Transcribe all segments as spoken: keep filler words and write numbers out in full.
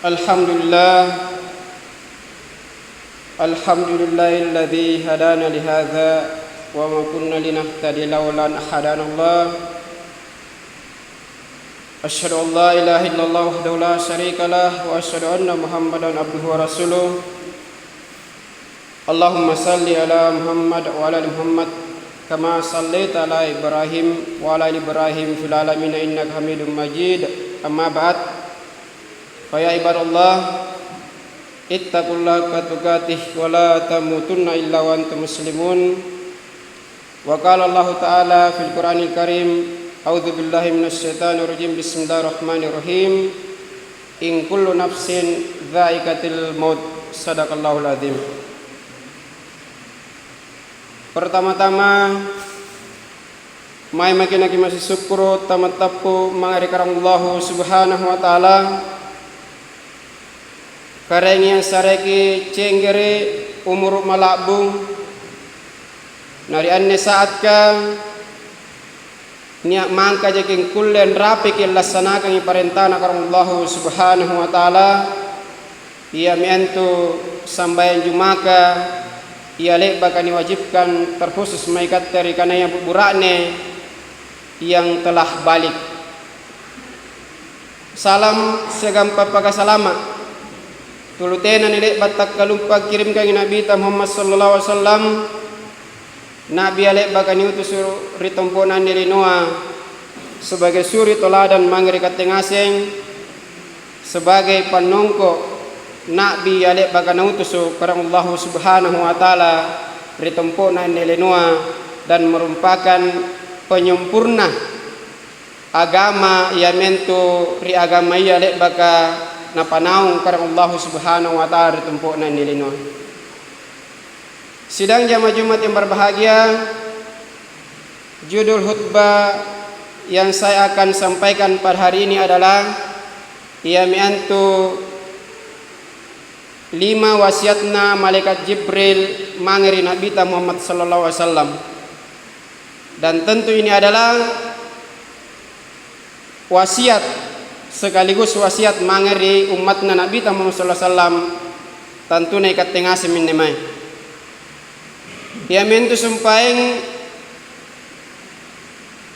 Alhamdulillah. Alhamdulillahilladzi hadana lihadza wa ma kunna linahtadiya laula an hadanallah. Asyhadu an la ilaha illallah wahdahu la syarikalah wa asyhadu anna Muhammadan abduhu wa rasuluh. Allahumma shalli ala Muhammad wa ala ali Muhammad, kama shallaita ala Ibrahim wa ala ali Ibrahim fil alamin innaka Hamidum Majid. Amma ba'd. Fa ya ibadallah, ittaqullaha haqqa tuqatih wa la tamutunna illa wa antum muslimun. Wa qala Allahu ta'ala fil Qur'anil Karim, a'udzu billahi minasy syaithanir rajim, bismillahirrahmanirrahim. In kullu nafsin dzaikatil maut. Sadaqallahul azim. Pertama-tama, mae maki' nakimasi sukkuru' tammattappu' mange ri Karaeng Allahu Subhanahu wa Ta'ala, Karaeng assareki cenggere', umuru' mala'bung, na ri anne saatka nia' mangkajaki ngkulle anrapiki allassanakangi parentana Karaeng Allahu Subhanahu wa Ta'ala, iami antu sambayang Jumaka, ia le'baka niwajibkan terkhusus mae ikatte ri kanaya bu-, bura'ne yang telah balik. Salam siagang pappakasalama' tuli tena nile'ba' takkalumpa kirimkangi Nabita Muhammad sallallahu alaihi wasallam, Na'bi ia le'baka niutusu' ri tompo'na anne linoa sebagai suri toladan mange ri katte ngaseng, sebagai pannongko' Na'bi ia le'baka nautusu' Karaeng Allahu Subhanahu wa Ta'ala ri tompo'na anne linoa, dan merupakan penyempurna agama, iamintu ri agamaya le'baka Napanaung Karaeng Allahu Subhanahu wa Ta'ala ri tompo'na anne linoa. Sidang jamaah Jumat yang berbahagia, judul khutbah yang saya akan sampaikan pada hari ini adalah iami antu lima wasiatna malaikat Jibril mange ri Nabita Muhammad sallallahu alaihi wasallam. Dan tentu ini adalah wasiat sekaligus wasiat mange ri ummatna Nabita Muhammad sallallahu alaihi wasallam, tantuna ikatte ngaseng minne mae. Iamintu sumpaeng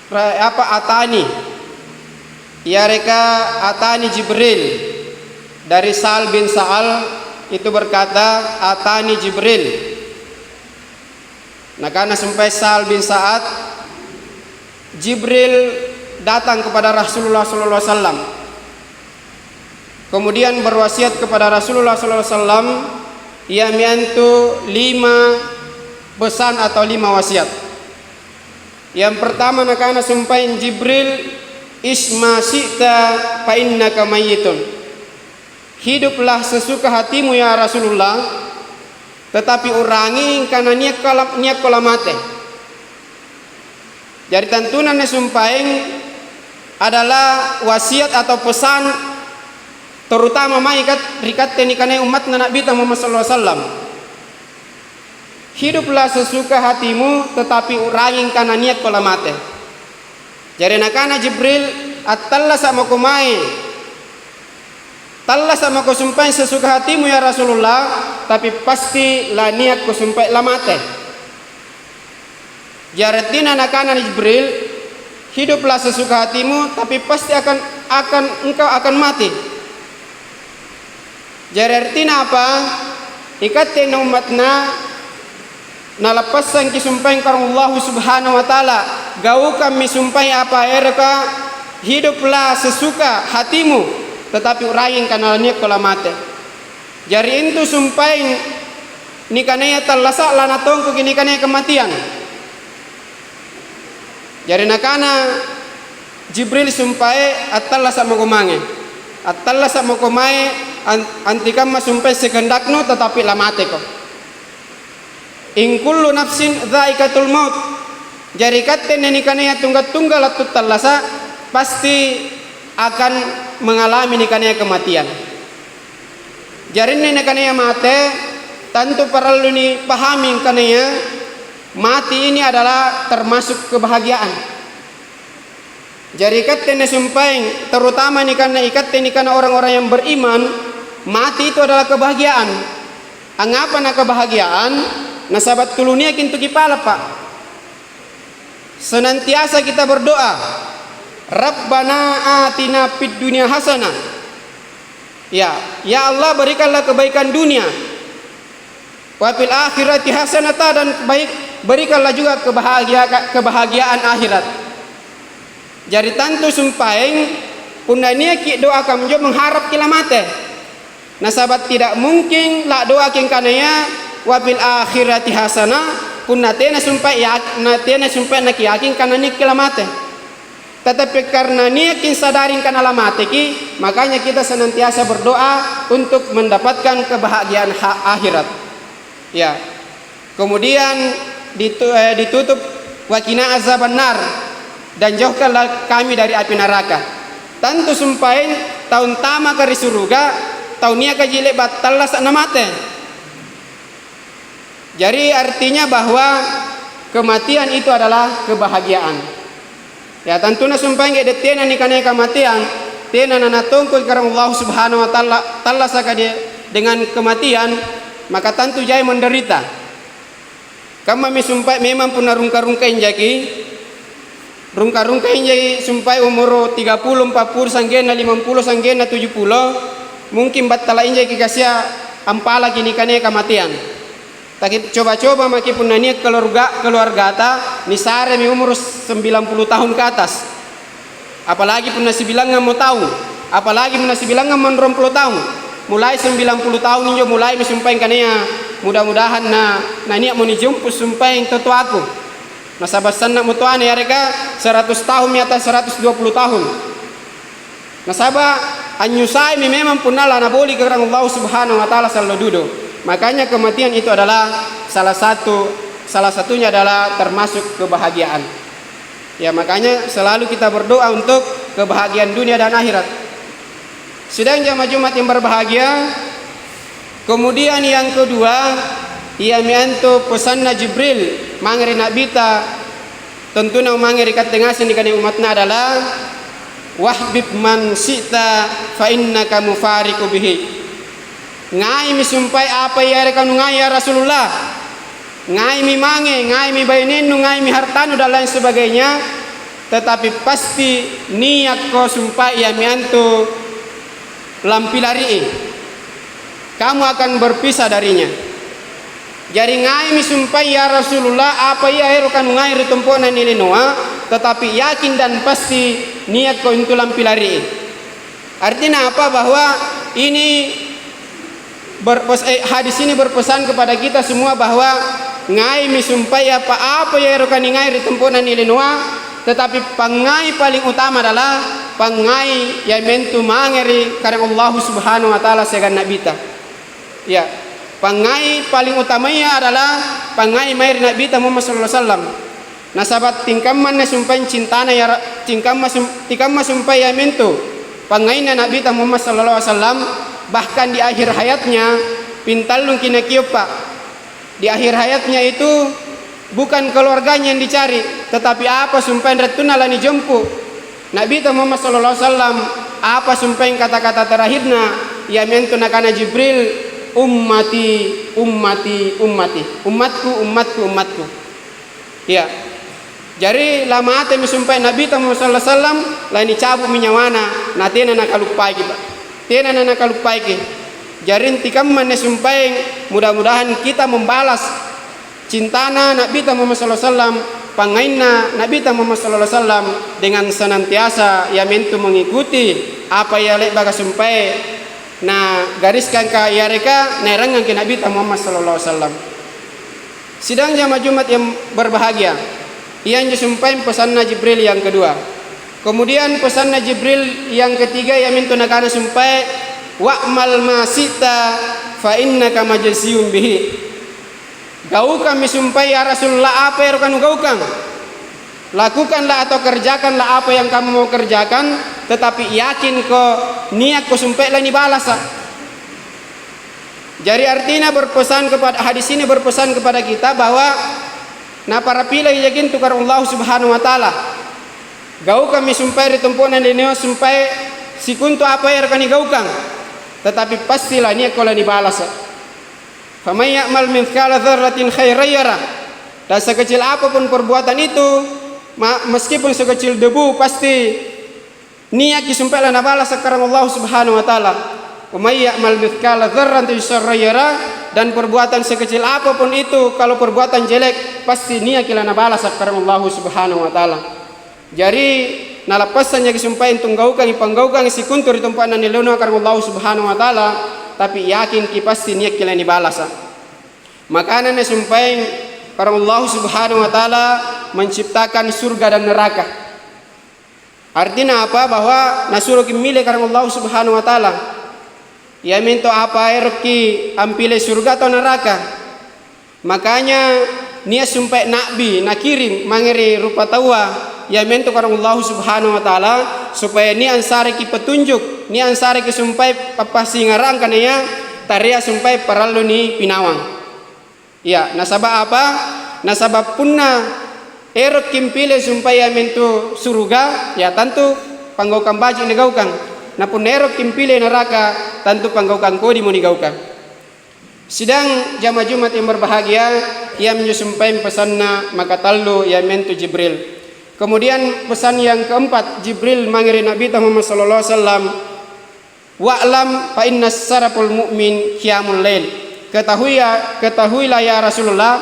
ra-, apa, atani, yareka atani Jibril dari Sa'al bin Sa'al itu berkata, "Atani Jibril." Nakana sumpaeng Sa'al bin Sa'ad, Jibril datang kepada Rasulullah sallallahu alaihi wasallam. Kemudian berwasiat kepada Rasulullah sallallahu alaihi wasallam, iami antu lima pesan atau lima wasiat. Yang pertama nakana sumpaeng Jibril, "Isma syi'ta fa innaka mayyitun." Hiduplah sesuka hatimu ya Rasulullah, tetapi u'rangi angkana niakka la-, niakko lamate. Jari tantuna anne sumpaeng adalah wasiat atau pesan terutama mae kat-, ri katte nikanaya ummatna Nabita Muhammad sallallahu alaihi wasallam. Hiduplah sesuka hatimu, tetapi u'rangi angkana niakko lamate. Jari nakana Jibril, "Attallasa' mako mae. Tallasa' mako sumpaeng sesuka hatimu ya Rasulullah, tapi pasti laniakko sumpaeng lamate." Jari artinna nakana Jibril, "Hiduplah sesuka hatimu, tapi pasti akan, akan, engkau akan mati." Jari artinna apa? Ikatte na ummatna, nalappassangki sumpaeng Karaeng Allahu Subhanahu wa Ta'ala, gaukammi sumpaeng apa eroka, hiduplah sesuka hatimu, tetapi u'rangi angkana laniakko lamate. Jari intu sumpaeng nikanaya tallasa' lanatongkoki nikanaya kamatiang. Jari nakana Jibril sumpae, "Attallasa' mako mange. Attallasa' mako mae an-, antekamma sumpae sekendaknu, tetapi lamateko. In kullu nafsin dzaikatul maut." Jari katte anne nikanaya tungga-tunggala' tuttallasa', pasti akan mengalami nikanaya kematian. Jari anne nakanaya mate, tantu parallu nipahami angkanaya mati ini adalah termasuk kebahagiaan. Jari ikatte anne sumpaeng, terutama nikanna ikatte nikanna orang-orang yang beriman, Mati itu adalah kebahagiaan. Angngapa na kebahagiaan? Nasaba' tulu niaki antu kipalapa'. Senantiasa kita berdoa, "Rabbana atina fid dunya hasanah." Ya, ya Allah, berikanlah kebaikan dunia. "Wa fil akhirati hasanata," dan baik, berikanlah juga kebahagia-, kebahagiaan akhirat. Jari tantu sumpaeng, punna niaki doa kamjo mengharapki lamate. Nasaba' tidak mungkin la'doaki angkanaya, "Wa fil akhirati hasanah," punna tena sumpai yak-, na tena sumpai nakiyaking kana niaki lamate. Tetapi karena niaki sadari angkana lamateki, makanya kita senantiasa berdoa untuk mendapatkan kebahagiaan ha-, akhirat. Ya. Kemudian ditu-, eh, ditutup, "Wa qina azabannar," dan jauhkanlah kami dari api neraka. Tantu sumpaeng tau antamaka ri suruga, tau niakaji le'ba' attallasa' namate. Jari artinya bahwa kematian itu adalah kebahagiaan. Ya, tantuna sumpaeng ke'de' tena nikanaya kamateang, tena nanatongko' karaeng Allahu Subhanahu wa Ta'ala, tallasaka de-, dengan kematian, maka tantu jai menderita. Kammami sumpae memang punna rungka-rungka injaki, rungka-rungka injai sumpae umuru tiga puluh, empat puluh, sanggenna limang puluh, sanggenna tuju puluh, mungkin battala injaki kasia ampalaki nikanaya kamateang. Taki-, coba-coba maki punna nia' keluarga-, keluargata, nisaremi umuru sembilan puluh tahun ke atas. Apalagi punna sibilangngammo taung, apalagi punna sibilangngammo ruampulo taung. Mulai sembilan puluh taung injo mulaimi sumpaeng kanaya, mudah-mudahan na, nania'mo nijumpu sumpaeng totoaku. Nasaba' sanna'mo toana yareka seratus tahunmi ata seratus dua puluh tahun. Nasaba' anynyusaimi memang punna lanaboli' Karaeng Allahu Subhanahu wa Ta'ala sallo dudu. Makanya kematian itu adalah salah satu, salah satunya adalah termasuk kebahagiaan. Ya, makanya selalu kita berdoa untuk kebahagiaan dunia dan akhirat. Sidang jamaah Jumat yang berbahagia, kemudian yang kedua, iami antu pesanna Jibril mange ri Na'bita, tontuna mange ri katte ngaseng nikanaya umma'na adalah, "Wahbib man syi'ta fa innaka mufariqu bihi." Ngaimi sumpae apa yareka nungai, ya Rasulullah. Ngaimi mange, ngaimi bainennu, ngaimi hartanu, dan lain sebagainya, tetapi pasti niakko sumpae iami antu lampilari'i. Kamu akan berpisah darinya. Jari ngaimi sumpae, ya Rasulullah, apa ia eroka nungai ri tompo'na nilinoa, tetapi yakin dan pasti niakko untu lampilari'i. Artinya apa? Bahwa ini berpes-, eh, hadis ini berpesan kepada kita semua bahwa ngaimi sumpae apa-apa ia eroka ningai ri tompo'na nilinoa, tetapi pangngai paling utama adalah pangngai iami antu mange ri Karaeng Allahu Subhanahu wa Ta'ala siagang Na'bita. Ya, pangngai paling utamaya adalah pangngai mae ri Na'bita Muhammad sallallahu alaihi wasallam. Nasaba' tingkamma anne sumpaeng cintana ya ra-, tingkamma sum-, tingkamma sumpae iami antu pangngainna Na'bita Muhammad sallallahu alaihi wasallam, bahkan di akhir hayatnya pintallungki nakioppa. Di akhir hayatnya itu bukan keluarganya yang dicari, tetapi apa sumpaeng anre wattunna lanijempu. Na'bita Muhammad sallallahu alaihi wasallam, apa sumpaeng kata-kata terakhirna, iami antu nakana Jibril, "Ummati, ummati, ummati." Ummatku, ummatku, ummatku. Iya. Jari lamatemi sumpaeng Na'bita Muhammad sallallahu alaihi wasallam, lanicabu'mi nyawana, natena nakaluppaiki, Pak. Tena nanakaluppaiki. Jari intikamma anne sumpaeng, mudah-mudahan kita membalas cintana Na'bita Muhammad sallallahu alaihi wasallam, pangngainna Na'bita Muhammad sallallahu alaihi wasallam, dengan senantiasa iami antu mengikuti apa ia le'baka sumpae nagariskangka yareka naerangngangki Na'bita Muhammad sallallahu alaihi wasallam. Sidang jamaah Jumat yang berbahagia, ianjo sumpaeng pesanna Jibril yang kedua. Kemudian pesanna Jibril yang ketiga iamintu nakana sumpae, "Wa'mal ma syi'ta fa innaka majziyun bihi." Gaukammi sumpae, ya Rasulullah, apa ero kanugaukang. Lakukanlah atau kerjakanlah apa yang kamu mau kerjakan, tetapi yakinko, niakko sumpae lanibalasa. Jari artinya berpesan kepada, hadis ini berpesan kepada kita bahwa naparapilai jaki antu karaeng Allah Subhanahu wa Ta'ala. Gaukammi sumpae ri tompo'na linoa sumpae sikontu apa ero kanigaukang. tetapi pasti laniakko lanibalasa. Faman ya'mal mithqala dzarratin khairan yarah. Dan sekecil apapun perbuatan itu, ma-, meskipun sekecil debu, pasti niaki sumpae lanabalasa karang Allah Subhanahu wa Ta'ala. Wa may ya'mal mithqala dzarratin syarran yarah, dan perbuatan sekecil apapun itu, kalau perbuatan jelek, pasti niaki lanabalasa karang Allah Subhanahu wa Ta'ala. Jari, nalappassanjaki sumpae untu' gaukangi panggaukangi sikontu ri tompa'na nilonaka karang Allah Subhanahu wa Ta'ala, tapi yakinki pasti niakki lanibalasa. Makana nasumpaeng karang Allah Subhanahu wa Ta'ala menciptakan surga dan neraka. Artinya apa? Bahwa nasuroki mile karang Allah Subhanahu wa Ta'ala. Iamintu apa erokki ampile surga atau neraka. Makanya nia' sumpae na'bi nakiring mange ri rupataua, iamintu karang Allahu Subhanahu wa Ta'ala, supaya nia' ansareki petunjuk, nia' ansareki sumpae pappasingarang kanaya tarea sumpae parallu nipinawang. Iya, nasaba' apa? Nasaba' punna erokki mpile sumpae iamintu suruga, ya tantu panggaukang baji' nigaukang. Na punna erokki mpile naraka, tantu panggaukang kodimo nigaukang. Sidang jamaah Jumat yang berbahagia, iaminjo sumpaeng pesanna makatallu, iamintu Jibril. Kemudian pesan yang keempat, Jibril mange ri Nabita Muhammad sallallahu alaihi wasallam, "Wa'lam fa inna syarafal mu'min qiyamul lail." Ketahui ya, ketahuilah ya Rasulullah,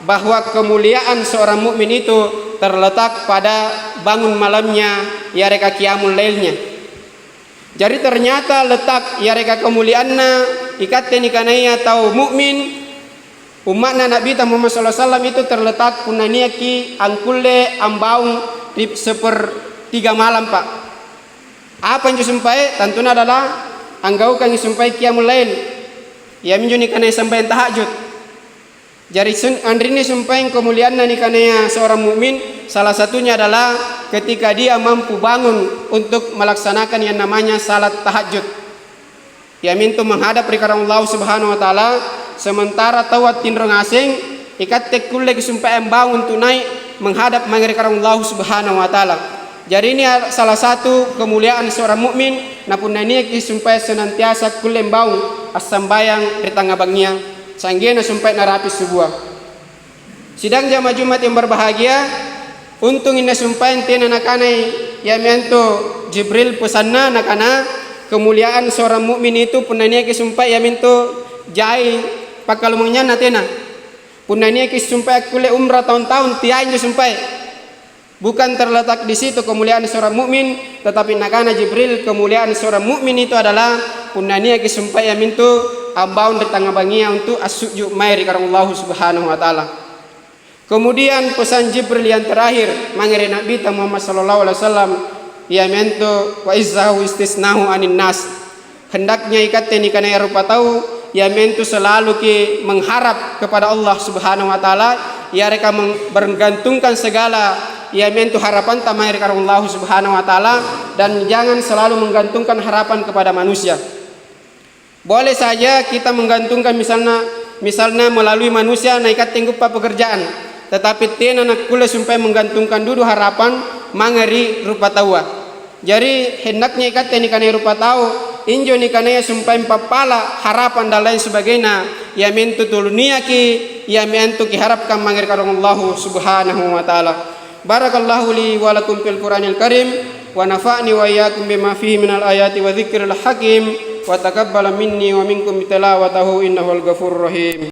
bahwa kemuliaan seorang mukmin itu terletak pada bangun malamnya, yareka qiyamul lailnya. Jari, ternyata letak yareka kemulianna ikatte nikanaya tau mu'min, umma'na Nabita Muhammad sallallahu alaihi wasallam itu terletak punna niaki angkulle ambaung ri sepertiga malam, Pak. Apa injo sumpae? Tantuna adalah anggaukangi sumpae qiyamul lail, iaminjo nikanaya sambayang tahajud. Jari sun-, anrinni sumpaeng kemulianna nikanaya seorang mukmin, salah satunya adalah ketika dia mampu bangun untuk melaksanakan yang namanya salat tahajud. Iamintu menghadap ri Karaeng Allahu Subhanahu wa Ta'ala, sementara taua tinro ngaseng, ikatte kulleki sumpaeng bangun untu' nai' menghadap mange ri Karaeng Allahu Subhanahu wa Ta'ala. Jari, ini salah satu kemuliaan seorang mukmin, na punna niaki sumpaeng senantiasa kulle mbaung assambayang ri tangnga bangngia, sa'genna sumpaeng narapi' subua. Sidang jamaah Jumat yang berbahagia, untung inne sumpaeng tena nakanai iami antu Jibril pesanna, nakana, kemuliaan seorang mukmin itu punna niaki sumpaeng iamintu jai pakkalumanynyanna tena. Punna niaki sumpaeng akkulle umrah taung-taung, teai injo sumpaeng. Bukan terletak di situ kemuliaan seorang mukmin, tetapi nakana Jibril, kemuliaan seorang mukmin itu adalah punna niaki sumpaeng iamintu ambaung ri tangnga bangngia untu' assujju' mae ri Karaeng Allahu Subhanahu wa Ta'ala. Kemudian pesan Jibril yang terakhir mange ri Nabita Muhammad sallallahu alaihi wasallam, iamintu wa izzahu istisnahu anin nas. Hendaknya ikatte nikanaya rupa tau, iamintu selaluki mengharap kepada Allah Subhanahu wa Ta'ala, yareka meng-, menggantungkan segala iamintu harapanta mae ri Karaeng Allahu Subhanahu wa Ta'ala, dan jangan selalu menggantungkan harapan kepada manusia. Boleh saja kita menggantungkan misalna, misalna melalui manusia na ikatte nguppa pekerjaan, tetapi tena nakkulle sumpaeng menggantungkan dudu harapan mange ri rupa taua. Jari, hendaknya ikatte nikanaya rupa tau, injo nikanaya sumpaeng pappala', harapang, dan lain sebagainya, iamintu tulu niaki, iami antu kiharapkan mange ri Karaeng Allahu Subhanahu wa Ta'ala. Barakallahu li wa lakum fil Qur'anil Karim, wa nafa'ni wa iyyakum bima fihi minal ayati wa dzikril hakim, wa taqabbala minni wa minkum tilawatahu innahu huwal ghafurur rahim.